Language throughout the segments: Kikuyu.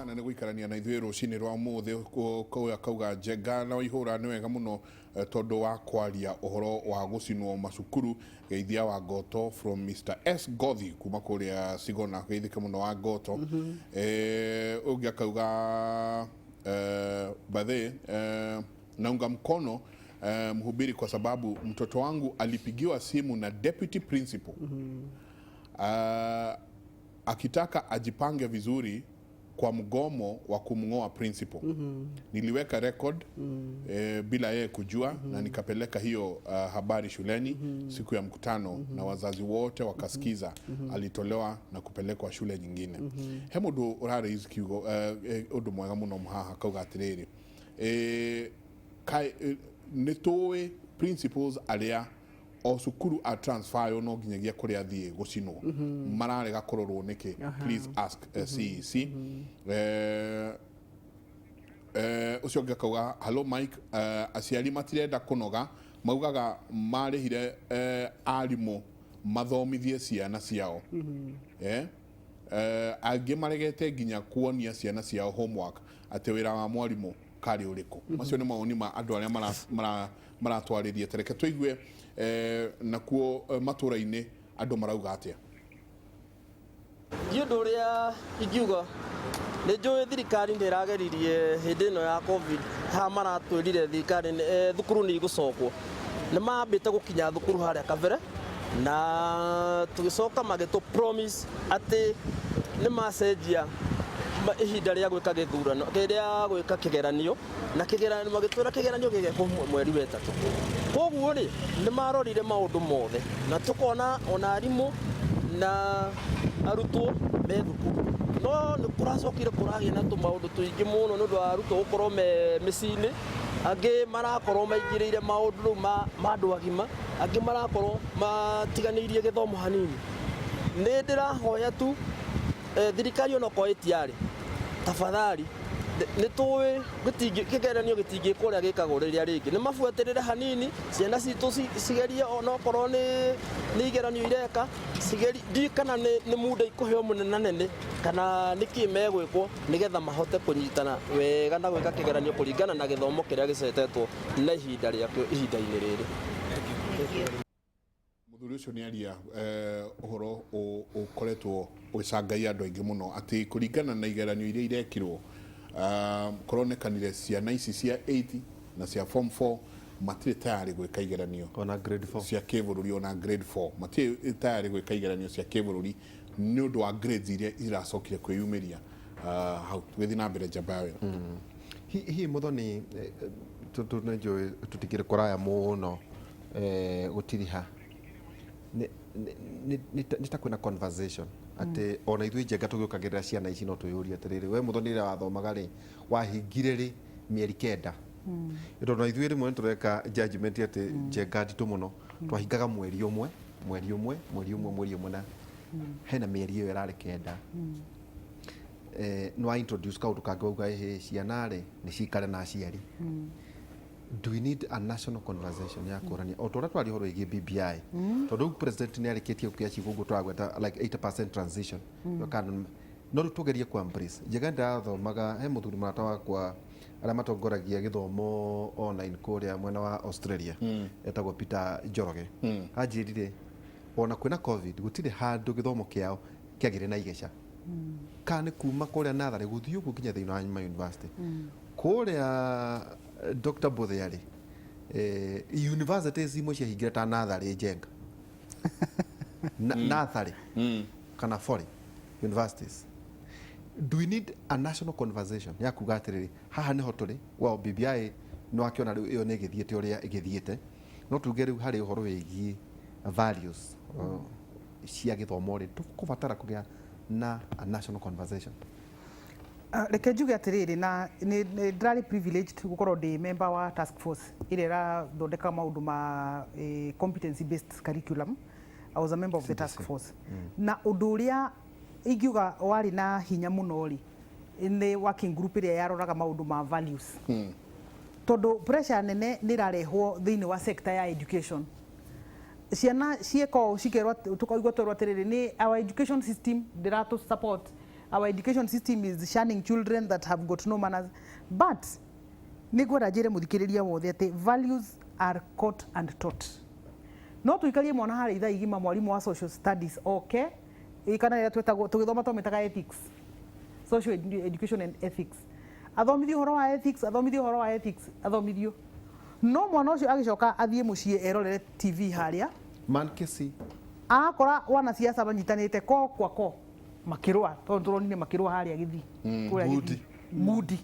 Sana nĩ gũikarania na ithuĩ rũcinĩ rwa ũmũthĩ. Kũu akauga Njenga na Waihũra nĩ wega mũno tondũ wa kwaria ũhoro wa gũcinwo macukuru. Geithia wa Ngoto from Mr S Gothi kuma kũrĩa Sigona. Geithĩke mũno wa Ngoto. Ũngĩ akauga bathe naunga mkono mhubiri kwa sababu mtoto wangu alipigiwa simu na deputy principal akitaka ajipange vizuri kwa mgomo wa kumng'oa principal. Niliweka record bila yeye kujua na nikapeleka hiyo habari shuleni siku ya mkutano na wazazi wote wakasikiza. Alitolewa na kupelekwa shule nyingine. He mũndũ ũraraise kiugo ũndũ mwega mũno haha, kauga atĩrĩrĩ, nĩ tũĩ principals arĩa o cukuru a transfer no nginyagia kũrĩa athiĩ gũcinwo mararega kũrorwo nĩkĩ? Please ask CEC. Ũcio ũngĩ akauga, "Hello Mike, aciari matirenda kũnoga, maugaga marĩhire arimũ mathomithie ciana ciao. Angĩ maregete nginya kuonia ciana ciao homework, atĩ wĩra wa mwarimũ karĩ ũrĩkũ?" Macio nĩ mawoni ma andũ arĩa maratwarĩria. Tereke tũigue nakuo matũra-inĩ andũ marauga atĩa. Niĩ ũndũ ũrĩa ingiuga, nĩ njũĩ thirikari nĩ ĩrageririe hĩndĩ ĩno ya COVID. Haha maratwĩrire thirikari thukuru nĩ igũcokwo, nĩ mambĩte gũkinya thukuru harĩa kabere, na tũgĩcoka magĩtũ promise atĩ nĩ macenjia ihinda rĩa gwĩka gĩthurano, rĩa gwĩka kĩgeranio, na kĩgeranio magĩtwĩra kĩgeranio gĩgekwo mweri wa 3. Koguo rĩ, nĩ marorire maũndũ mothe na tũkona ona arimũ na arutwo me thukuru, no nĩ kũracokire kũragĩa na tũmaũndũ tũingĩ mũno nĩ ũndũ wa arutwo gũkorwo me mĩciĩ-inĩ. Angĩ marakorwo maingĩrĩire maũndũ rĩu ma andũ agima, angĩ marakorwo matiganĩirie gĩthomo hanini. Nĩ ndĩrahoya tu thirikari onokorwo ĩtiarĩ, tafadhali, nĩ tũĩ kĩgeranio gĩtingĩkwo ũrĩa gĩkagwo rĩrĩa rĩngĩ, nĩ mabuatĩrĩre hanini ciana citũ cigerie, onokorwo nĩ igeranio ireka cigerie, ndiũĩ kana nĩ muda ikũheo mũnenanene kana nĩkĩ megwĩkwo nĩgetha mahote kũnyitana wega na gwĩka kĩgeranio kũringana na gĩthomo kĩrĩa gĩcetetwo na ihinda rĩakĩo ihinda-inĩ rĩrĩ. Mũthuri ũcio nĩ aria ũhoro ũkoretwo ũgĩcangaia andũ aingĩ mũno, atĩ kũringana na igeranio iria irekirwo, kũronekanire ciana ici cia 8 na cia form 4 matirĩ tayarĩ gwĩka igeranio ona grade 4 cia kĩbũrũri, ona grade 4 matirĩ tayarĩ gwĩka igeranio cia kĩbũrũri nĩ ũndũ wa grades iria iracokire kwĩyumĩria hau. Tũgĩthiĩ na mbere, njamba ya wĩra. Hihi Muthoni, tondũ nĩ njũĩ tũtikĩrĩ kũraya mũno gũtiriha, nĩ ta kwĩna conversation atĩ ona ithuĩ Njenga tũgĩũkagĩrĩra ciana ici, no twĩyũrie atĩrĩrĩ, we Muthoni, rĩrĩa wathomaga rĩ, wahingire rĩ mĩeri 9? Tondũ ona ithuĩ rĩmwe nĩ tũreka judgment atĩ Njenga nditũ mũno, twahingaga mweri ũmwe, mweri ũmwe, mweri ũmwe, mweri ũmwe, na hena mĩeri ĩyo ĩrarĩ 9. Nĩ wa introduce kaũndũ kangĩ, wauga ĩhĩ ciana rĩ nĩ cikare na aciari. Do we need a national conversation ya kũrania o ta ũrĩa twaria ũhoro wĩgiĩ BBI? Tondũ rĩu president nĩ arĩkĩtie gũkĩa ciugo ũguo tũragweta like 80% transition. Kana no rĩu tũgerie ku embrace Njega. Ndĩrathomaga he mũthuri mũrata wakwa arĩa matongoragia gĩthomo online kũrĩa mwena wa Australia, etagwo Peter Njoroge. Anjĩrire ona kwĩna COVID gũtirĩ handũ gĩthomo kĩao kĩagĩre na igeca, kana nĩ kuma kũrĩa natharĩ gũthiĩ ũguo nginya thĩinĩ wa ma university kũrĩa. Dr. Mbuthia rĩ, universities imwe ciahingire ta natharĩ, Njenga, natharĩ kana foreign universities. Do we need a national conversation ya kuga atĩrĩrĩ, haha nĩho tũrĩ? Well, BBI nĩ wakĩona rĩu ĩyo nĩ ĩgĩthiĩte ũrĩa ĩgĩthiĩte, no tuge rĩu harĩ ũhoro wĩgiĩ values cia gĩthomo rĩ, tũkũbatara kũgĩa na a national conversation. Reke njuge atĩrĩrĩ, na nĩ ndĩrarĩ privileged gũkorwo ndĩ member wa task force ĩrĩa ĩrathondeka maũndũ ma competency based curriculum. I was a member of the task force, na ũndũ ũrĩa ingiuga warĩ na hinya mũno rĩ, nĩ working group ĩrĩa yaroraga maũndũ ma values, tondũ pressure nene nĩ ĩrarehwo thĩinĩ wa sector ya education. Ciana ciĩka ũũ, cikerwo, tũkaigua twerwo atĩrĩrĩ, nĩ our education system ndĩratũ support. Our education system is shunning children that have got no manners. But nĩ ngwenda njĩre mũthikĩrĩria wothe atĩ values are caught and taught. No tũikarie mwana harĩa ithaa igima, mwarimũ wa social studies oke, ĩ kana ĩrĩa twetagwo tũgĩthoma twamĩtaga ethics, social education and ethics, athomithio ũhoro wa ethics, athomithio ũhoro wa ethics, athomithio, no mwana ũcio agĩcoka athiĩ mũciĩ erorere TV harĩa Man Kesi. Akora wanasiasa manyitanĩte ko kwa ko makĩrũa, tondũ tũronire makĩrũa harĩa gĩthii kũrĩa. Ngundi. Gĩthii ngundi.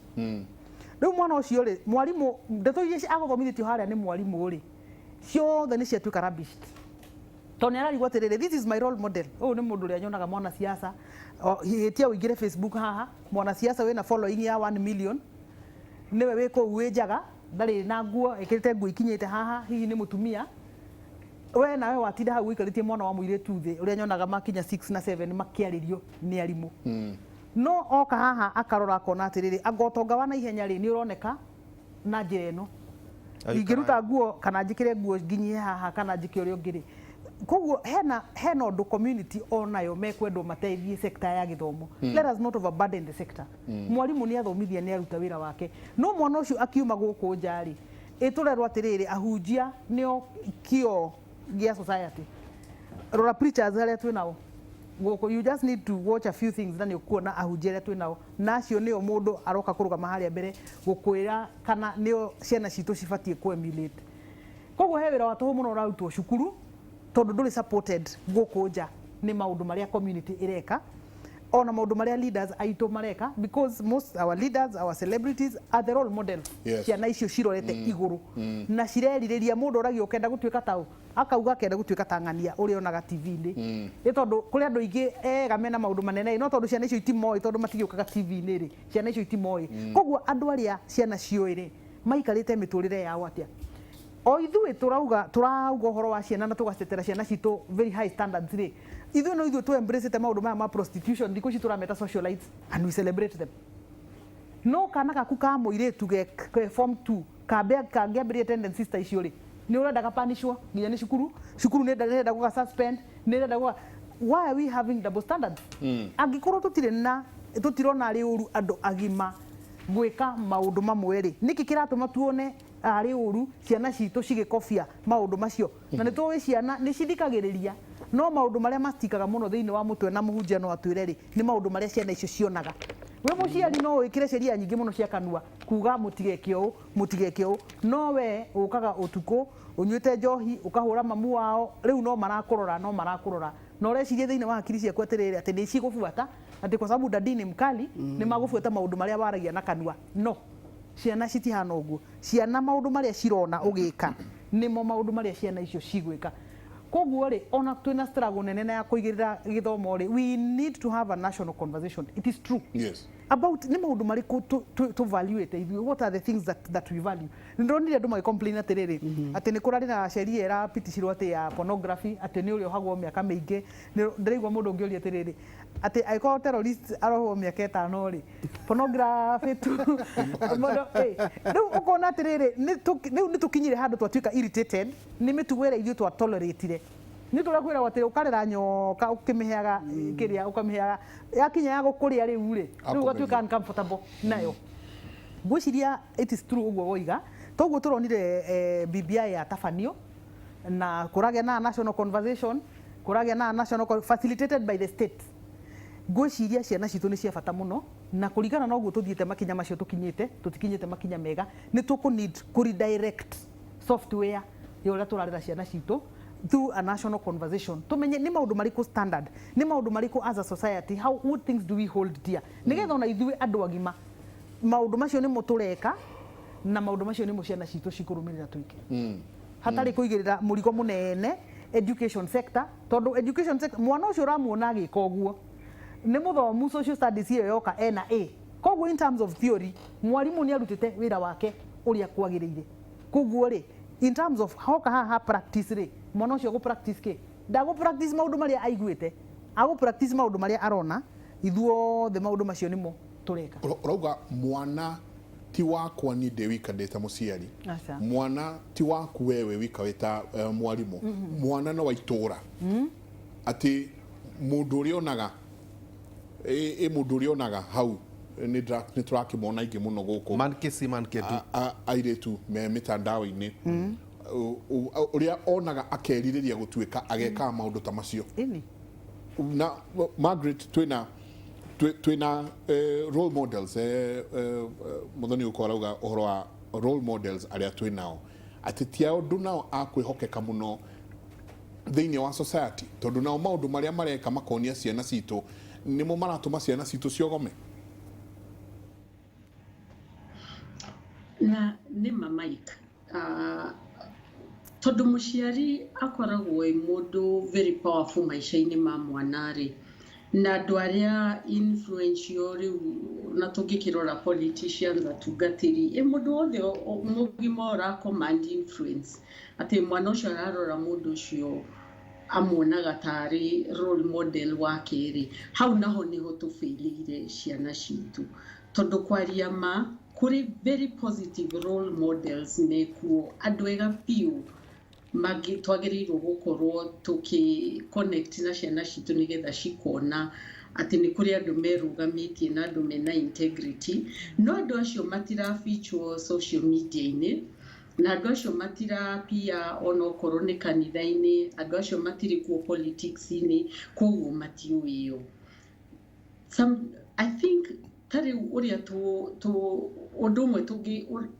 Rĩu mwana ũcio rĩ, mwarimũ ndeto iria agũthomithĩtio harĩa nĩ mwarimũ rĩ, ciothe nĩ ciatuĩka rubbish, tondũ nĩ ararigwo atĩrĩrĩ, "This is my role model, ũyũ nĩ mũndũ ũrĩa nyonaga mwanasiasa." Hĩtia ũingĩre Facebook haha, mwanasiasa wĩna following ya 1 million nĩwe wĩ kũu wĩ njaga, ndarĩ na nguo, ĩkĩrĩte nguo ikinyĩte haha, hihi nĩ mũtumia. We nawe watinda hau ũikarĩtie mwana wa mũirĩtu thĩ, ũrĩa nyonaga makinya 6 na 7 makĩarĩrio nĩ arimũ, no oka haha akarora akona atĩrĩrĩ, anga ũtonga wa naihenya rĩ nĩ ũroneka na njĩra ĩno, ingĩruta nguo kana njĩkĩre nguo nginyie haha kana njĩke ũrĩa ũngĩ rĩ. Koguo hena ũndũ community onayo mekwendwo mateithie sector ya gĩthomo. Let us not overburden the sector. Mwarimũ nĩ athomithia, nĩ aruta wĩra wake, no mwana ũcio akiuma gũkũ nja rĩ, ĩtũrerwo atĩrĩrĩ, ahunjia nĩo kĩo gĩa society. Rora preachers arĩa twĩ nao gũkũ. You just need to watch a few things na nĩ ũkuona ahunjia arĩa twĩ nao, na acio nĩo mũndũ aroka kũrũgama harĩa mbere gũkwĩra kana nĩo ciana citũ cibatiĩ kũ emulate. Koguo he wĩra wa tũhũ mũno ũrarutwo cukuru, tondũ ndũrĩ supported gũkũ nja nĩ maũndũ marĩa community ĩreka, ona maũndũ marĩa leaders aitũ mareka, because most our leaders, our celebrities are the role models. Ciana icio cirorete igũrũ na cirerirĩria. Mũndũ oragio, "Ũkenda gũtuĩka taũ?" Akauga akenda gũtuĩka ta ng'ania ũrĩa onaga TV-inĩ. Nĩ tondũ kũrĩ andũ aingĩ ega mena maũndũ manene, no tondũ ciana icio itimoĩ, tondũ matigĩũkaga TV-inĩ rĩ, ciana icio itimoĩ. Koguo andũ arĩa ciana ciũĩ rĩ, maikarĩte mĩtũrĩre yao atĩa? O ithuĩ tũrauga ũhoro wa ciana na tũgatetera ciana citũ very high standards rĩ, ithuĩ no ithuĩ tũ embrace maũndũ maya ma prostitution. Thikũ ici tũrameta socialites and we celebrate them. No kana gaku ka mũirĩtu ke form 2 kambe kangĩambĩrĩria tendencies ta icio rĩ, nĩ ũrenda gapanishwo nginya nĩ cukuru. Cukuru nĩ ĩrenda gũga suspend, nĩ ĩrenda gũga. Why are we having double standards? Angĩkorwo tũtirĩ na tũtirona arĩ ũru andũ agima gwĩka maũndũ mamwe rĩ, nĩkĩ kĩratũma tuone arĩ ũru ciana citũ cigĩkobia maũndũ macio? Na nĩ tũĩ ciana nĩ cithikagĩrĩria, no maũndũ marĩa macitikaga mũno thĩinĩ wa mũtwe, na mũhunjia no atwĩre rĩ, nĩ maũndũ marĩa ciana icio cionaga. Wĩ mũciari no wĩkĩre sheria nyingĩ mũno cia kanua kuga mũtigeke ũũ, mũtigeke ũũ, no we ũkaga ũtukũ ũnyuĩte njohi ũkahũra mamu wao. Rĩu no marakũrora, no marakũrora, na ũreciria thĩinĩ wa hakiri ciaku atĩrĩrĩ, atĩ nĩ cigũbuata, atĩ kwa sababu daddy ni mkali, nĩ magũbuata maũndũ marĩa waragia na kanua. No ciana citihana ũguo. Ciana maũndũ marĩa cirona ũgĩka nĩmo maũndũ marĩa ciana icio cigwĩka. Koguo rĩ, ona twĩna struggle nene na ya kũigĩrĩra gĩthomo rĩ, we need to have a national conversation. It is true about nĩ maũndũ marĩkũ tũ valuate ithuĩ. What are the things that we value? Nĩ ndonire andũ magĩ complain atĩrĩrĩ, atĩ nĩ kũrarĩ na sheria ĩrapiticirwo atĩ ya pornography, atĩ nĩ ũrĩa ũhagwo mĩaka mĩingĩ. Ndĩraigua mũndũ ũngĩ ũria atĩrĩrĩ, atĩ angĩkorwo terrorist arohwo mĩaka 5 rĩ, pornography tu mũndũ rĩu ũkona atĩrĩrĩ, rĩu nĩ tũkinyire handũ twatuĩka irritated nĩ mĩtugo ĩrĩa ithuĩ twa tolerate-ire. Nĩ tũrĩa kwĩragwo atĩrĩ, ũkarera nyoka ũkĩmĩheaga kĩrĩa ũkamĩheaga, yakinya ya gũkũrĩa rĩu rĩ, rĩu ũgatuĩka uncomfortable nayo. Ngwĩciria it is true ũguo woiga. Toguo tũronire BBI yatabanio na kũragĩa na national conversation, kũragĩa na national facilitated by the state. Ngwĩciria ciana citũ nĩ cia bata mũno, na kũringana na ũguo tũthiĩte, makinya macio tũkinyĩte, tũtikinyĩte makinya mega. Nĩ tũkũ need kũ redirect software ya ũrĩa tũrarera ciana citũ through a national conversation, tumenye nĩ maũndũ marĩkũ standard, nĩ maũndũ marĩkũ as a society, how, what things do we hold dear, nĩgetha ona ithuĩ andũ agima maũndũ macio nĩmo tũreka na maũndũ macio nĩmo ciana citũ cikũrũmĩrĩra twĩke, hatarĩ kũigĩrĩra mũrigo mũnene education sector, tondũ education sector, mwana ũcio ũramuona agĩka ũguo nĩ mũthomu social studies ĩyo yoka ena A. Koguo in terms of theory mwarimũ nĩ arutĩte wĩra wake ũrĩa kwagĩrĩire. Koguo rĩ, in terms of hoka haha practice rĩ, mwana ũcio gũ practice kĩ? Ndagũ practice maũndũ marĩa aiguĩte, agũ practice maũndũ marĩa arona. Ithuothe maũndũ macio nĩmo tũreka. Ũrauga mwana ti wakwa ni ndĩ wika ndĩ ta mũciari. Aca. Mwana ti waku wewe wika wĩ ta mwarimũ. Mwana no wa itũra, atĩ mũndũ ũrĩa onaga Ĩ mũndũ ũrĩa onaga hau nĩ tũrakĩmona aingĩ mũno gũkũ. Man can see, man can do. Airĩtu me mĩtandao-inĩ, ũrĩa onaga akerirĩria gũtuĩka agekaga maũndũ ta macio. Ĩni. Na Margaret, twĩna role models, Muthoni ũko arauga ũhoro wa role models arĩa twĩ nao atĩ ti ũndũ nao a kwĩhokeka mũno thĩinĩ wa society, tondũ nao maũndũ marĩa mareka makonia ciana citũ nĩmo maratũma ciana citũ ciogome. Na nĩ ma, Mike, tondũ mũciari akoragwo ĩ mũndũ very powerful maica-inĩ ma mwana rĩ, na andũ arĩa influential rĩu, na tũngĩkĩrora politicians, atungatĩri, ĩ mũndũ wothe mũgima ũra command influence, atĩ mwana ũcio ararora mũndũ ũcio amuonaga tarĩ role model wake rĩ, hau naho nĩho tũbĩrĩire ciana citũ, tondũ kwaria ma kũrĩ very positive role models mekuo, andũ ega biũ mangĩ twagĩrĩirwo gũkorwo tũkĩ connect na ciana citũ nĩgetha cikona atĩ nĩ kũrĩ andũ merũgamĩtie na andũ mena integrity. No andũ acio matirabichwo social media-inĩ, na andũ acio matirapia onokorwo nĩ kanitha-inĩ, andũ acio matirĩ kuo politics-inĩ, koguo matiũĩo. Some, I think, ta rĩu ũrĩa tũ ũndũ ũmwe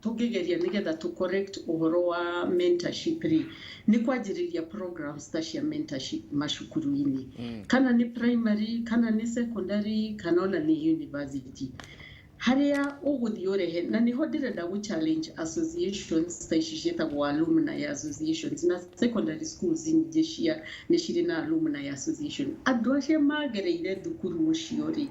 tũngĩgeria nĩgetha tũ correct ũhoro wa mentorship rĩ, nĩ kwanjĩrĩria programs ta cia mentorship macukuru-inĩ, kana nĩ primary, kana nĩ secondary, kana ona nĩ university, harĩa ũgũthiĩ ũrehe. Na nĩho ndĩrenda gũ challenge associations ta ici ciĩtagwo alumni associations, na secondary schools nyingĩ cia nĩ cirĩ na alumni association. Andũ acio magereire thukuru ũcio rĩ,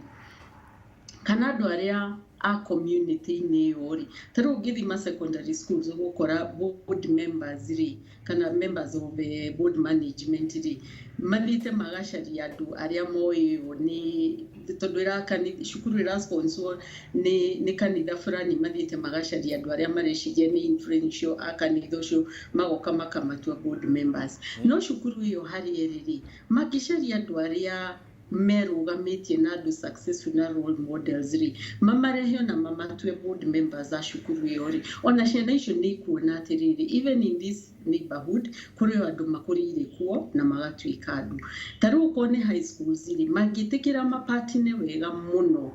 kana andũ arĩa a community-inĩ ĩyo rĩ, ta rĩu ũngĩthima secondary schools ũgũkora board members rĩ, kana members of the board management rĩ, mathiĩte magacaria andũ arĩa moĩo nĩ tondũ cukuru ĩra sponsor nĩ kanitha fulani, mathiĩte magacaria andũ arĩa mareciria nĩ influential a kanitha ũcio, magoka makamatua board members. No cukuru ĩyo harĩ ĩrĩ rĩ, mangĩcaria andũ arĩa merũgamĩtie na andũ successful na role models rĩ, mamarehe ona mamatue board members a cukuru ĩyo rĩ, ona ciana icio nĩ ikuona atĩrĩrĩ, even in this neighborhood kũrĩ o andũ makũrĩire kuo na magatuĩka andũ. Ta rĩu okorwo nĩ high schools rĩ, mangĩtĩkĩra mapatine wega mũno,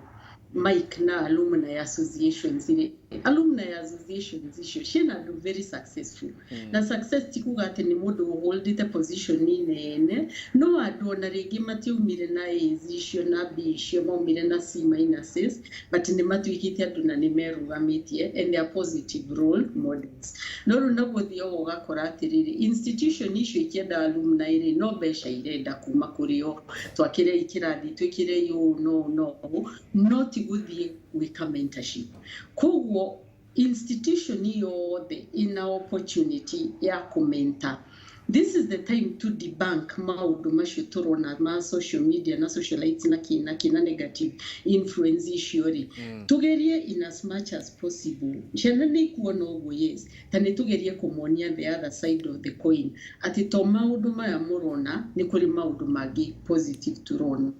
Mike, na alumni associations rĩ, alumni associations icio ciĩna andũ very successful. Na success ti kuga atĩ nĩ mũndũ ũholdĩte position nene, no andũ ona rĩngĩ matiaumire na A's icio na B icio, maumire na C minuses, but nĩ matuĩkĩte andũ na nĩ merũgamĩtie and they are positive role models. No rĩu naguo ũthiaga ũgakora atĩrĩrĩ, institution icio ikĩenda alumni rĩ, no mbeca irenda kuma kũrĩ o, twakĩrei kĩrathi, twĩkĩrei ũũ no ũũ no ũũ, no ti gũthiĩ gwĩka mentorship. Koguo institution yothe ina opportunity ya kũmenta. This is the time to debunk maũndũ macio tũrona ma social media na socialites na kĩ na kĩ na negative influence icio rĩ, tugerie in as much as possible. Ciana nĩ ikuona ũguo, yes, ta nĩ tugerie kũmonia the other side of the coin, atĩ to maũndũ maya mũrona, nĩ kũrĩ maũndũ mangĩ positive tũrona.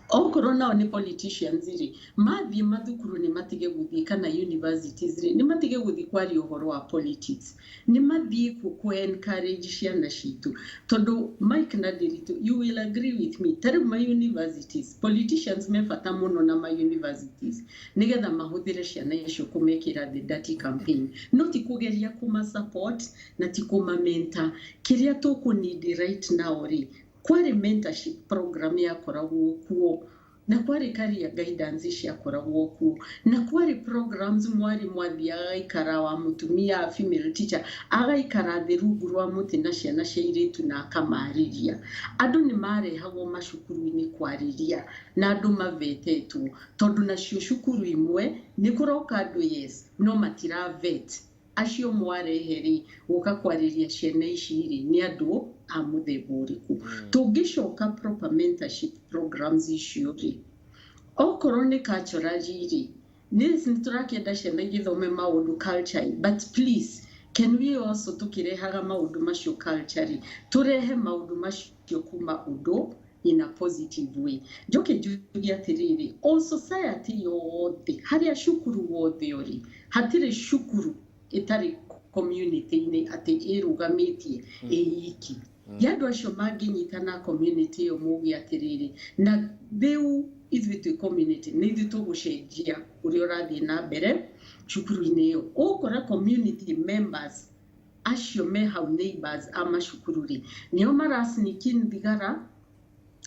Okorwo nao nĩ politicians rĩ, mathiĩ mathukuru nĩ matige gũthiĩ, kana universities rĩ, nĩ matige gũthiĩ kwaria ũhoro wa politics, nĩ mathiĩ kuo kũ encourage ciana citũ. Tondũ Mike na Ndiritu, you will agree with me, ta rĩu ma universities, politicians me bata mũno na ma universities nĩgetha mahũthĩre ciana icio kũmekĩra the dirty campaign, no ti kũgeria kũma support na ti kũma mentor. Kĩrĩa tũkũ need right now rĩ, kwarĩ mentorship program yakoragwo kuo, na kwarĩ career guidance ciakoragwo kuo, na kwarĩ programs mwarimũ athiaga agaikara, wa mũtumia, female teacher, agaikara thĩ rungu rwa mũtĩ na ciana cia airĩtu na akamarĩria. Andũ nĩ marehagwo macukuru-inĩ kwarĩria na andũ mavetetwo, tondũ nacio cukuru imwe nĩ kũroka andũ, yes, no matira vet acio mwarehe rĩ gũka kwarĩria ciana ici rĩ, nĩ andũ a mũthemba ũrĩkũ. Tũngĩcoka proper mentorship programs icio rĩ, okorwo nĩ culturally rĩ, nĩ tũrakĩenda ciana igĩthome maũndũ culture, but please, can we also tũkĩrehaga maũndũ macio culture rĩ, tũrehe maũndũ macio kuma ũndũ In a positive way. Njoke njuge atĩrĩrĩ, o society yothe, harĩa cukuru wothe ũrĩ, hatirĩ cukuru ĩtarĩ community-inĩ atĩ ĩrũgamĩtie ĩ iki. Ya andũ acio mangĩnyitana community ĩyo muge atĩrĩrĩ, na rĩu ithuĩ twĩ community, nĩ ithuĩ tũgũcenjia ũrĩa ũrathiĩ na mbere cukuru-inĩ ĩyo. Ũgũkora community members acio me hau, neighbors a macukuru rĩ, nĩo mara sneak in thigara,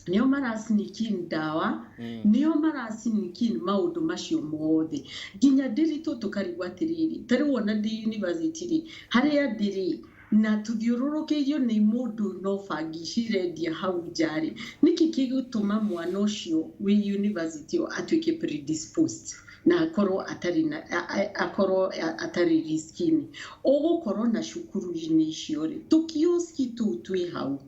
nĩo mara sneak in ndawa, nĩo mara sneak in maũndũ macio mothe, nginya ndĩritũ tũkarigwo atĩrĩrĩ, ta rĩu ona ndĩ university rĩ, harĩa ndĩrĩ na tũthiũrũrũkĩirio nĩ mũndũ no bangi cirendia hau nja rĩ, nĩkĩ kĩgũtũma mwana ũcio wĩ university ĩyo atuĩke predisposed na akorwo atarĩ na akorwo atarĩ risk-inĩ? Ũgũkorwo na cukuru-inĩ icio rĩ, tũkioski tũu twĩ hau,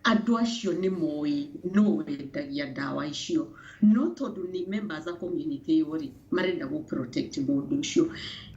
andũ acio nĩ moĩ no wendagia ndawa icio, no tondũ nĩ members a community ĩyo rĩ, marenda gũ protect mũndũ ũcio.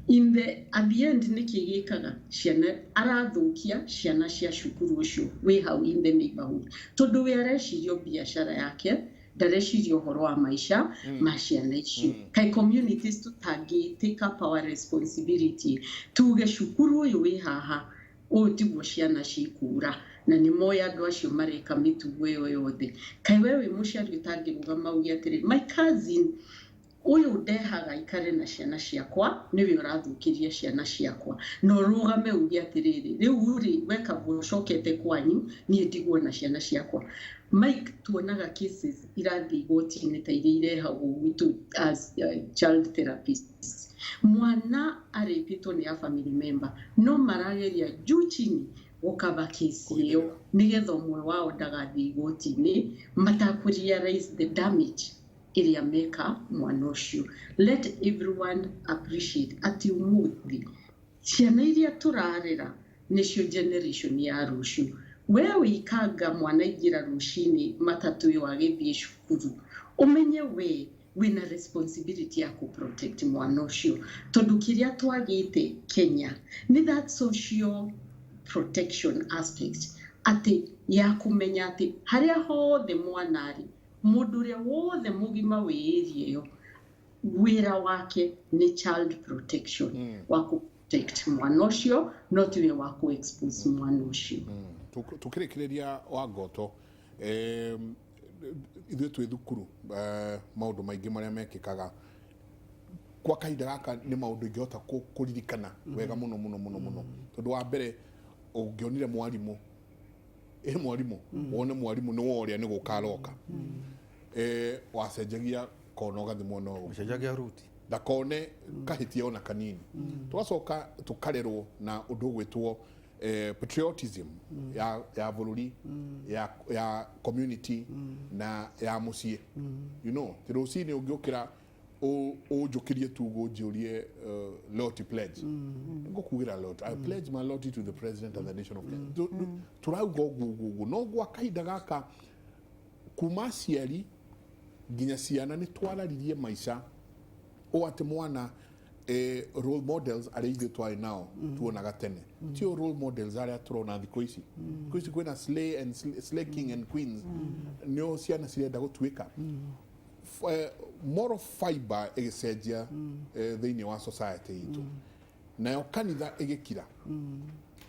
In the at the end, nĩkĩ gĩkaga? Ciana arathũkia, ciana cia cukuru ũcio wĩ hau in the neighborhood, tondũ we areciria o biacara yake, ndareciria ũhoro wa maica ma ciana icio. Kaĩ communities tũtangĩ take up our responsibility, tuge cukuru ũyũ wĩ haha, ũyũ tiguo ciana cikura, na nĩ moĩ andũ acio mareka mĩtugo ĩyo yothe? Kaĩ we wĩ mũciari ũtangĩrũgama uge atĩrĩ, "My cousin ũyũ ndehaga aikare na ciana ciakwa, nĩwe ũrathũkĩria ciana ciakwa," na ũrũgame uge atĩrĩrĩ, "Rĩu rĩ, weka ũcokete kwanyu, niĩ ndigwo na ciana ciakwa"? Mike, tuonaga cases irathiĩ igoti-inĩ ta iria irehagwo gwitũ as child therapists. Mwana arĩpĩtwo nĩ a family member, no marageria juu chini gũkaba kesi ĩyo nĩgetha ũmwe wao ndagathiĩ igoti-inĩ, matakũ realize the damage ĩrĩa meka mwana ũcio. Let everyone appreciate atĩ ũmũthĩ ciana iria tũrarera nĩcio generation ya rũciũ. We wĩikanga mwana aingĩra rũcinĩ matatũ ĩyo agĩthiĩ cukuru, ũmenye we wĩna responsibility ya kũ protect mwana ũcio, tondũ kĩrĩa twagĩte Kenya nĩ that social protection aspect, atĩ ya kũmenya atĩ harĩa hothe mwana arĩ, mũndũ ũrĩa wothe mũgima wĩ area ĩyo, wĩra wake nĩ child protection, wa kũ protect mwana ũcio, no tiwe wa kũ expose mwana ũcio. Tukĩrĩkĩrĩria wa ngoto, ithuĩ twĩ thukuru, maũndũ maingĩ marĩa mekĩkaga kwa kahinda gaka nĩ maũndũ ingĩhota kũririkana wega mũno mũno mũno mũno, tondũ wa mbere ũngĩonire mwarimũ, ĩ mwarimũ, wone mwarimũ nĩ worĩa nĩ gũka aroka, wacenjagia kona ũgathiĩ mwena ũyũ. Ũcenjagia ruti. Ndakone kahĩtia ona kanini. Tũgacoka tũkarerwo na ũndũ ũgwĩtwo patriotism ya bũrũri, ya community na ya mũciĩ. Ti rũcinĩ ũngĩũkĩra ũnjũkĩrie tu ũnjũrie loyalty pledge, ngũkugĩra loyalty, "I pledge my loyalty to the president and the nation of Kenya." Tũrauga ũguo ũguo ũguo, no gwa kahinda gaka, kuma aciari nginya ciana, nĩ twararirie maica o atĩ mwana, role models arĩa ithuĩ twarĩ nao tuonaga tene tio role models arĩa tũrona thikũ ici. Thikũ ici kwĩna slay and slay king and queens, nĩo ciana cirenda gũtuĩka. Moral fiber ĩgĩcenjia thĩinĩ wa society itũ, nayo kanitha ĩgĩkira,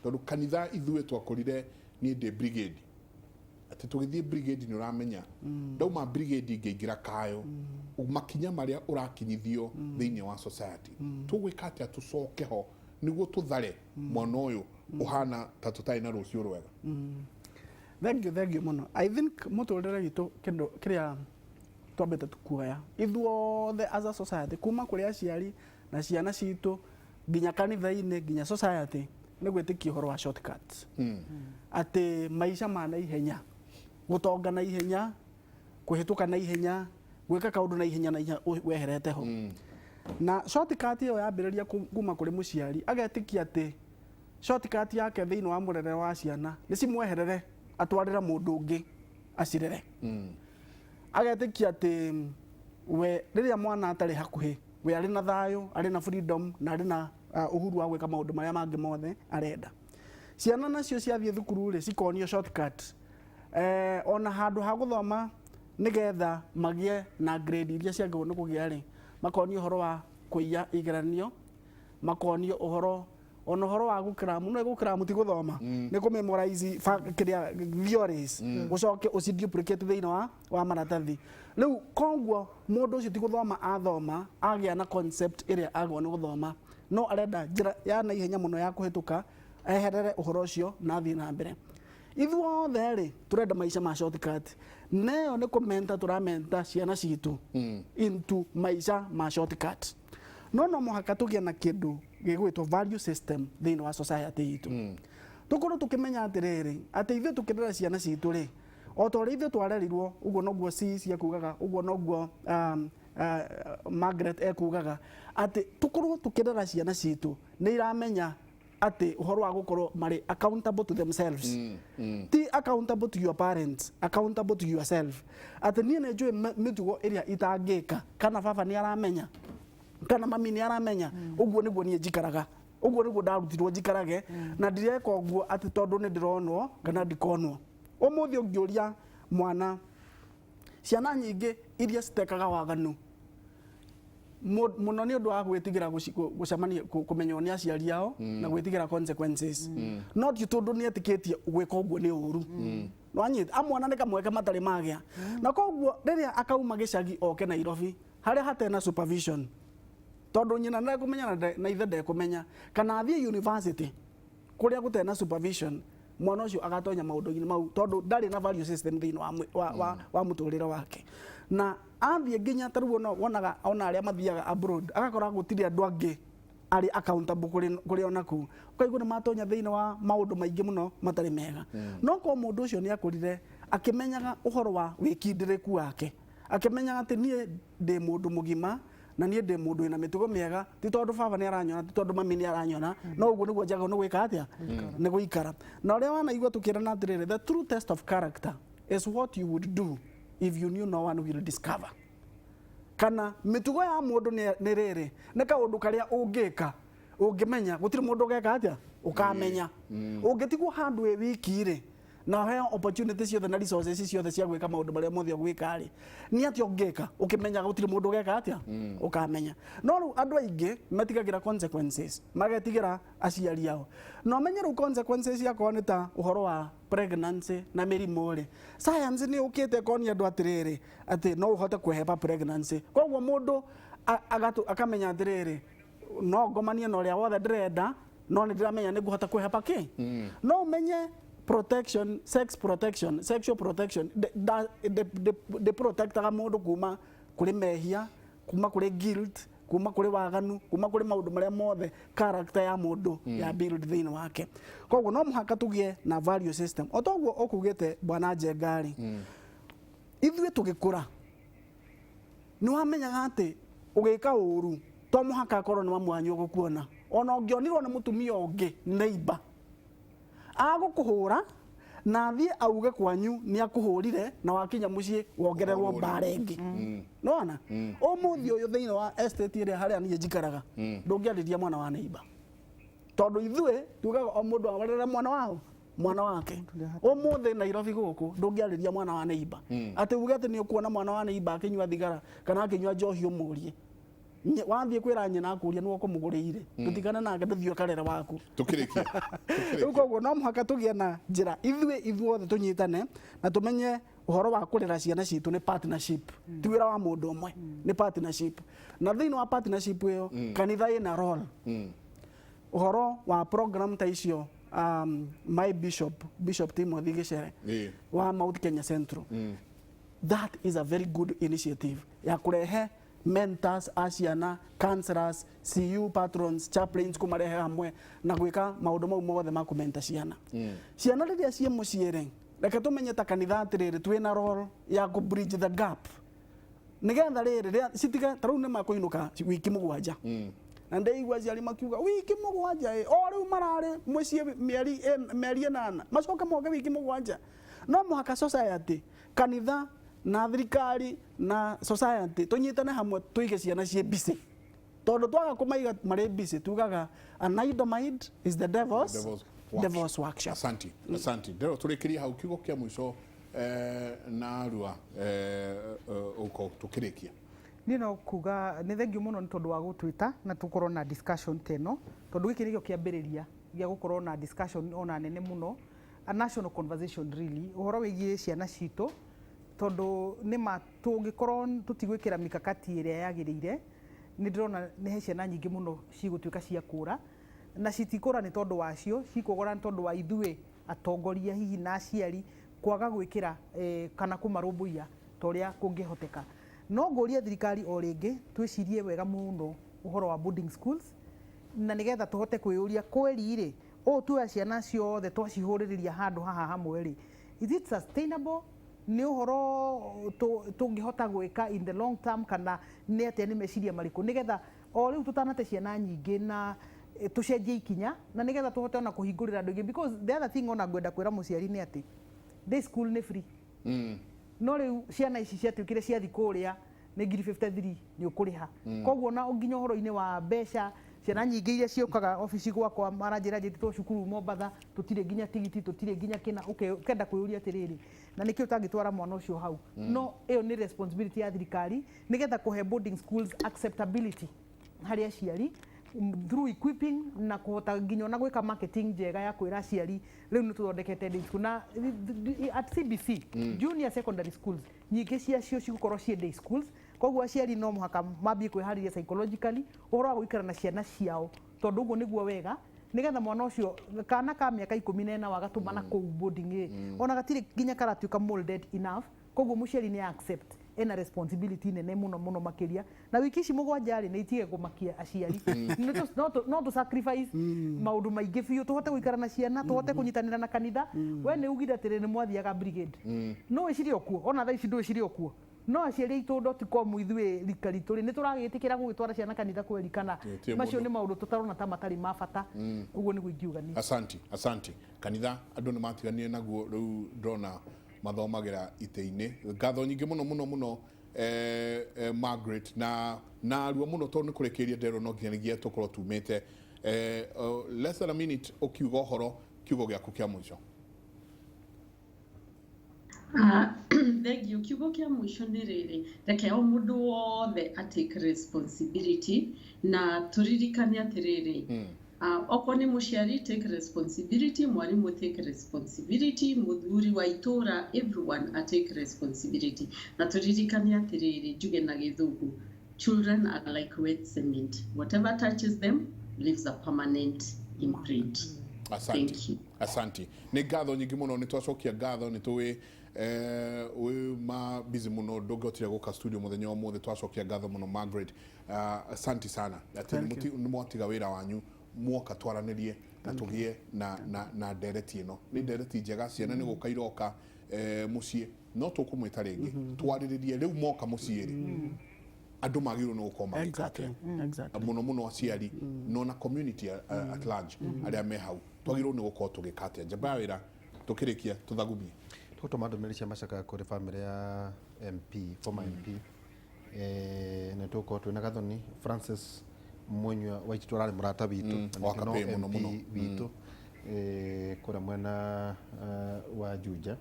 tondũ kanitha ithuĩ twakorire, niĩ ndĩ brigade, atĩ tũgĩthiĩ brigade nĩ ũramenya ndauma brigade ngĩingĩra kayo, makinya marĩa ũrakinyithio thĩinĩ wa society. Tũgwĩka atĩa tũcoke ho nĩguo tũthare mwana ũyũ ũhana ta tũtarĩ na rũciũ rwega? Thank you, thank you mũno. I think mũtũrĩre witũ, kĩndũ kĩrĩa twambĩte kuoya ithuothe as a society, kuma kũrĩ aciari na ciana citũ nginya kanitha-inĩ nginya society, nĩ gwĩtĩkia ũhoro wa shortcuts, atĩ maica ma naihenya, gũtonga na ihenya, kũhĩtũka na ihenya, gwĩka kaũndũ na ihenya na ihenya weherete ho. Na shortcut ĩyo yambĩrĩria kuma kũrĩ mũciari, agetĩkia atĩ shortcut yake thĩinĩ wa mũrere wa ciana nĩ cimweherere atwarĩre mũndũ ũngĩ acirere. Agetĩkia atĩ we rĩrĩa mwana atarĩ hakuhĩ, we arĩ na thayũ, arĩ na freedom na arĩ na uhuru wa gwĩka maũndũ marĩa mangĩ mothe arenda. Ciana nacio ciathiĩ thukuru rĩ, cikonio shortcut. Ona handũ ha gũthoma nĩgetha magĩe na grade iria ciagĩrĩirwo nĩ kũgĩa rĩ, makonio ũhoro wa kũiya igeranio, makonio ũhoro ona ũhoro wa gũkĩramu no gũkĩramu ti gũthoma, nĩ kũ memorize kĩrĩa theories, ũcoke ũci duplicate thĩinĩ wa maratathi. Rĩu koguo mũndũ ũcio ti gũthoma athoma agĩa na concept ĩrĩa agĩrĩirwo nĩ gũthoma, no arenda njĩra ya naihenya mũno ya kũhĩtũka eherere ũhoro ũcio na athiĩ na mbere. Ithuothe rĩ, tũrenda maica ma shortcut, na ĩyo nĩ kũmenta tũramenta ciana citũ into maica ma shortcut. No no mũhaka tũgĩe na kĩndũ gĩgwĩtwo value system thĩinĩ wa society itũ, tũkorwo tũkĩmenya atĩrĩrĩ, atĩ ithuĩ tũkĩrera ciana citũ rĩ, o ta ũrĩa ithuĩ twarerirwo, ũguo noguo ci ekugaga, ũguo noguo Margaret ekugaga, atĩ tũkorwo tũkĩrera ciana citũ nĩ iramenya atĩ ũhoro wa gũkorwo marĩ accountable to themselves, ti accountable to your parents, accountable to yourself, atĩ niĩ nĩ njũĩ mĩtugo ĩrĩa itangĩka, kana baba nĩ aramenya kana mami nĩ aramenya, ũguo nĩguo niĩ njikaraga, ũguo nĩguo ndarutirwo njikarage, na ndireka ũguo atĩ tondũ nĩ ndĩronwo kana ndikonwo. Ũmũthĩ ũngĩũria mwana, ciana nyingĩ iria citekaga waganu mũno nĩ ũndũ wa gwĩtigĩra gũcemania kũmenywo nĩ aciari ao na gwĩtigĩra consequences, no ti tondũ nĩ etĩkĩtie gwĩka ũguo nĩ ũru. Nwanyita amwana nĩ kamweke matarĩ magĩa na koguo rĩrĩa akauma gĩcagi oke Nairobi harĩa hatena supervision, tondũ nyina ndekũmenya na ithe ndekũmenya, kana athiĩ university kũrĩa gũtarĩ na supervision, mwana ũcio agatonya maũndũ-inĩ mau tondũ ndarĩ na value system thĩinĩ wa mũtũrĩre wake. Na athiĩ nginya ta rĩu ona wonaga ona arĩa mathiaga abroad, agakora gũtirĩ andũ angĩ arĩ accountable kũrĩ ona kũu, ũkaigua nĩ matonya thĩinĩ wa maũndũ maingĩ mũno matarĩ mega. No korwo mũndũ ũcio nĩ akũrire akĩmenyaga ũhoro wa wĩkindĩrĩku wake, akĩmenyaga atĩ niĩ ndĩ mũndũ mũgima na niĩ ndĩ mũndũ wĩna mĩtugo mĩega, ti tondũ baba nĩ aranyona, ti tondũ mami nĩ aranyona, no ũguo nĩguo njagĩrĩirwo nĩ gwĩka atĩa, nĩ gũikara. Na ũrĩa wanaigua tũkĩrana atĩrĩrĩ, the true test of character is what you would do if you knew no one will discover. Kana mĩtugo ya mũndũ nĩ rĩrĩ, nĩ kaũndũ karĩa ũngĩka ũngĩmenya gũtirĩ mũndũ ũgeka atĩa ũkamenya. Ũngĩtigwo handũ wĩ wiki rĩ, na ũheo opportunity ciothe na resources ciothe cia gwĩka maũndũ marĩa mothe ũgwĩka rĩ, nĩ atĩa ũngĩka ũkĩmenyaga gũtirĩ mũndũ ũgeka atĩa ũkamenya? No rĩu andũ aingĩ metigagĩra consequences, magetigĩra aciari ao. Na ũmenye rĩu consequences ciakorwo nĩ ta ũhoro wa pregnancy na mĩrimũ rĩ, science nĩ yũkĩte ĩkonia andũ atĩrĩrĩ, atĩ no ũhote kwehepa pregnancy. Koguo mũndũ akamenya atĩrĩrĩ, no ngomanie na ũrĩa wothe ndĩrenda, no nĩ ndĩramenya nĩ ngũhota kwĩhepa kĩ. No ũmenye protection, sex protection, sexual protection ndĩ protectaga mũndũ kuma kũrĩ mehia, kuma kũrĩ guilt, kuma kũrĩ waganu, kuma kũrĩ maũndũ marĩa mothe character ya mũndũ ya build thĩinĩ wake. Koguo no mũhaka tũgĩe na value system o toguo ũkugĩte, bwana Njenga rĩ. Ithuĩ tũgĩkũra nĩ wamenyaga atĩ ũgĩka ũru to mũhaka akorwo nĩ mamu wanyu ũgũkuona. Ona ũngĩonirwo nĩ mũtumia ũngĩ, neighbor agũkũhũra na athiĩ auge kwanyu nĩ akũhũrire, na wakinya mũciĩ wongererwo Ũhũrwo. Mbara ĩngĩ nona ũmũthĩ ũyũ thĩinĩ wa estate ĩrĩa harĩa niĩ njikaraga, ndũngĩarĩria mwana wa neighbor, tondũ ithuĩ tugaga o mũndũ awarĩre mwana wao, mwana wake. Ũmũthĩ Nairobi gũkũ ndũngĩarĩria mwana wa neighbor atĩ uge atĩ nĩ ũkuona mwana wa neighbor akĩnyua thigara kana akĩnyua njohi, ũmũrie. Wathiĩ kwĩra nyina, akũria nĩwe ũkũmũgũrĩire, tũtigane nake, ndũthiĩ ũkarere waku. Tukĩrĩkia. Rĩu koguo no mũhaka tũgĩe na njĩra ithuĩ ithuothe tũnyitane na tũmenye ũhoro wa kũrera ciana citũ nĩ partnership, ti wĩra wa mũndũ ũmwe, nĩ partnership. Na thĩinĩ wa partnership ĩyo kanitha ĩna role. Ũhoro wa program ta icio, my bishop, Bishop Timothy Gicere wa Mount Kenya Central, that is a very good initiative ya kũrehe mentors a ciana, counselors, CU patrons, chaplains, kũmarehe hamwe na gwĩka maũndũ mau mothe ma kũmenta ciana. Ciana rĩrĩa ciĩ mũciĩ rĩ, reke tũmenye ta kanitha atĩrĩrĩ, twĩna role ya kũ bridge the gap nigetha rĩrĩ rĩa citige. Ta rĩu nĩ makũinũka wiki 7, na ndĩigua aciari makiuga wiki 7 ĩ, o rĩu mararĩ mũciĩ mĩeri 8, macoke moke wiki 7. No mũhaka society, kanitha na thirikari na society tũnyitane hamwe tũige ciana ciĩ busy, tondũ twaga kũmaiga marĩ busy, tugaga an idle mind is the devil's, Devil's devil's workshop. Asante, asante. Ndero tũrĩkĩrie hau, kiugo kĩa mũico. Narua uko tukirikia. Niĩ no kuga nĩ thengiũ mũno nĩ tondũ wa gũtwĩta na tũkorwo na discussion ta ĩno, tondũ gĩkĩ nĩkĩo kĩambĩrĩria gĩa gũkorwo na discussion ona nene mũno, a national conversation really, ũhoro wĩgiĩ ciana citũ, tondũ nĩma tũngĩkorwo tũtigwĩkĩra mikakati ĩrĩa yagĩrĩire, nĩ ndĩrona nĩ he ciana nyingĩ mũno cigũtuĩka cia kũra, na citikũra nĩ tondũ wacio, cikũgora nĩ tondũ wa ithuĩ atongoria hihi na aciari kwaga gwĩkĩra kana kũmarũmbũiya ta ũrĩa kũngĩhoteka. No ngũrie thirikari o rĩngĩ twĩcirie wega mũno ũhoro wa boarding schools, na nĩgetha tũhote kwĩyũria kweri rĩ, ũũ tuoya ciana ciothe twacihũrĩrĩria handũ haha hamwe rĩ, is it sustainable? Nĩ ũhoro tũngĩhota gwĩka in the long term, kana nĩ atĩa, nĩ meciria marĩkũ, nĩgetha o rĩu tũtanate ciana nyingĩ na tũcenjie ikinya, na nĩgetha tũhote ona kũhingũrĩra andũ aingĩ. Because the other thing ona ngwenda kwĩra mũciari nĩ atĩ day school nĩ free, no rĩu ciana ici ciatuĩkire ciathi kũrĩa nĩ 53,000 nĩ ũkũrĩha. Koguo na nginya ũhoro-inĩ wa mbeca, ciana nyingĩ iria ciũkaga obici gwakwa maranjĩra njĩtĩtwo cukuru Mombatha, tũtirĩ nginya tigiti, tũtirĩ nginya kĩna. Ũkenda kwĩyũria atĩrĩrĩ, na nĩkĩ ũtangĩtwara mwana ũcio hau? No ĩyo nĩ responsibility ya thirikari, nĩgetha kũhe boarding schools acceptability harĩ aciari through equipping na kũhota nginya ona gwĩka marketing njega ya kwĩra aciari rĩu nĩ tũthondekete day school. Na at CBC, junior secondary schools nyingĩ ciacio cigũkorwo ciĩ day schools. Koguo aciari no mũhaka mambie kwĩharĩria psychologically ũhoro wa gũikara na ciana ciao, tondũ ũguo nĩguo wega, nĩgetha mwana ũcio, kana ka mĩaka 14 wagatũmana kũu boarding ĩ, ona gatirĩ nginya karatuĩka molded enough. Koguo mũciari nĩ accept ena responsibility nene mũno mũno makĩria, na wiki ici 7 rĩ, nĩ itige kũmakia aciari. No tũ sacrifice maũndũ maingĩ biũ tũhote gũikara na ciana, tũhote kũnyitanĩra na kanitha. We nĩ ugire atĩrĩ, nĩ mwathiaga brigade, no wĩcirie o kuo, ona thaa ici ndwĩcirie o kuo, no aciari aitũ dotcom, ithuĩ rika ritũ rĩ, nĩ tũragĩtĩkĩra gũgĩtwara ciana kanitha kweri, kana Tie macio mũndũ. nĩ maũndũ tũtarona ta matarĩ ma bata? Ũguo nĩguo ingiuga niĩ. Asanti, asanti. Kanitha andũ nĩ matiganire naguo, rĩu ndĩrona mathomagĩra itĩ-inĩ. Ngatho nyingĩ mũno mũno mũno, Margaret, na narua mũno, tondũ nĩ kũrĩkĩrĩria nderwo no nginyagia tũkorwo tumĩte less than a minute, ũkiuga ũhoro kiugo gĩaku kĩa mũico. Thengiũ. Kiugo kĩa mũico nĩ rĩrĩ, reke o mũndũ wothe a take responsibility, na tũririkane atĩrĩrĩ, okorwo nĩ mũciari, take responsibility, mwarimũ, take responsibility, mũthuri wa itũra, everyone a take responsibility. Na tũririkane atĩrĩrĩ, njuge na Gĩthũngũ, children are like wet cement: whatever touches them leaves a permanent imprint. Asante. Thank you. Asante, nĩ ngatho nyingĩ mũno, nĩ twacokia ngatho. Nĩ tũĩ wĩ ma busy mũno, ndũngĩhotire gũka studio mũthenya wa ũmũthĩ. Twacokia ngatho mũno, Margaret. Asante sana atĩ Thank you. nĩ mwatiga wĩra wanyu mwoka twaranĩrie na tũgĩe na ndereti ĩno. Nĩ ndereti njega. Ciana nĩ gũka iroka mũciĩ, no tũkũmwĩta rĩngĩ twarĩrĩrie rĩu moka mũciĩ rĩ, andũ magĩrĩirwo nĩ gũkorwo magĩka atĩa, mũno mũno aciari no na community at large arĩa me hau, twagĩrĩirwo nĩ gũkorwo tũgĩka atĩa? Njamba ya wĩra, tũkĩrĩkia tũthagumie. Tũgũtũma ndũmĩrĩri cia macakaya kũrĩ bamĩrĩ ya MP, former MP, nĩ tũgũkorwo twĩna Gathoni Francis Munyua Waititũ, ararĩ mũrata witũ na wa ningĩ no Kapĩ mũno MP mũno. witũ kũrĩa mwena wa Juja.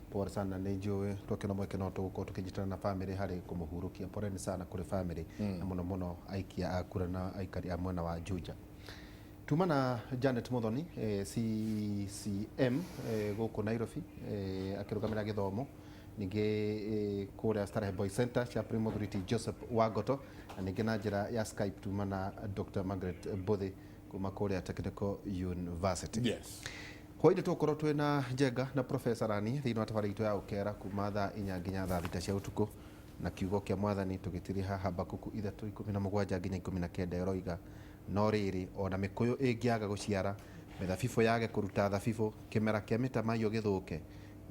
Pole sana, nĩ njũĩ twakĩona mweke no tũgũkorwo tũkĩnyitana na bamĩrĩ harĩ kũmũhurũkia. Poleni sana kũrĩ bamĩrĩ, na mũno mũno aikia a kura na aikari a mwena wa Juja. Tuma na Janet Muthoni, CCM gũkũ Nairobi, akĩrũgamĩra gĩthomo, ningĩ kũrĩa Starehe Boys Center Chaplain Mũthuriti Joseph Wangoto, na ningĩ na njĩra ya Skype tuma na Dr. Margaret Mbuthi kuma kũrĩa Technical University. Hwainĩ tũgũkorwo twĩna Njenga na Professor Rani thĩinĩ wa tabarĩra itũ ya Ũkera kuma thaa 4 nginya thaa 6 cia ũtukũ, na kiugo kĩa Mwathani tũgĩtiriha Habakuku 3:17 nginya 19, ĩroiga, "No rĩrĩ, ona mĩkũyũ ĩngĩaga gũciara, mĩthabibũ yage kũruta thabibũ, kĩmera kĩa mĩtamaiyũ gĩthũke,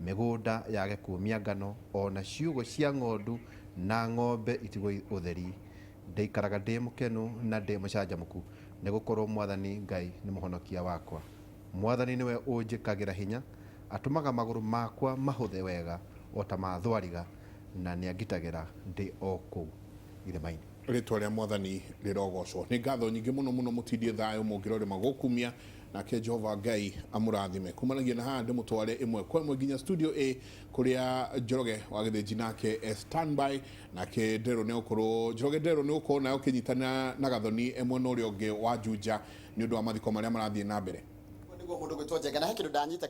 mĩgũnda yage kumia ngano, ona ciugũ cia ng'ondu na ng'ombe itigwo ũtheri, ndĩikaraga ndĩ mũkenu na ndĩ mũcanjamũku, nĩ gũkorwo Mwathani Ngai nĩ mũhonokia wakwa. Mwathani nĩwe ũnjĩkagĩra hinya, atũmaga magũrũ makwa mahũthe wega o ta ma thwariga, na nĩangitagĩra ndĩ o kũu irĩma-inĩ." Rĩtwa rĩa Mwathani rĩrogocwo. Nĩ ngatho nyingĩ mũno mũno, mũtindie thayũ, mũngĩrorĩma gũkumia na Nake Jehova Ngai amũrathime. Kumanagia na haha ndĩmũtware ĩmwe kwa ĩmwe nginya studio A kũrĩa Njoroge wa Gĩthĩnji nake e standby. Nake Nderũ nĩ ũkorwo Njoroge Nderũ nĩ ũkorwo nawe ũkĩnyitana na Gathoni e mwena ũrĩa ũngĩ wa Juja nĩ ũndũ wa mathiko marĩa marathiĩ na mbere. Niguo mundu gwitwo Njenga, na he kindu ndanyita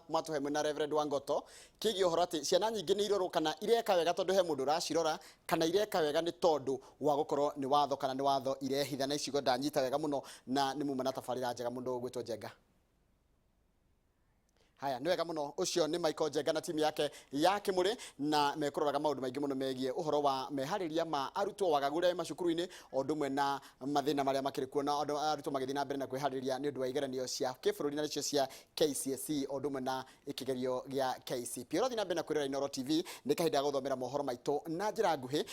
mwatũhe mwĩna Reverend Wangoto kĩgiĩ ũhoro atĩ ciana nyingĩ nĩ irorwo kana ireka wega tondũ he mũndũ ũracirora, kana ireka wega nĩ tondũ wa gũkorwo nĩ watho kana nĩ watho irehitha, na icigo ndanyita wega mũno na nĩ muma na tabarĩra njega mũndũ gwĩtwo Njenga. Haya, nĩ wega mũno. Ũcio nĩ Michael Njenga na timu yake ya Kĩmũrĩ, na mekũroraga maũndũ maingĩ mũno megiĩ ũhoro wa meharĩria ma arutwo wagagu ũrĩa macukuru-inĩ, o ũndũ ũmwe na mathĩna marĩa makĩrĩ kuo na arutwo magĩthiĩ na mbere na kwĩharĩria nĩ ũndũ wa igeranio cia kĩbũrũri na nĩcio cia KCSE o ũndũ ũmwe na kĩgerio gĩa KCPE. Ũrathiĩ na mbere na kwĩrora Inooro TV, nĩ kahinda ga gũthomera mohoro maitũ na njĩra nguhĩ.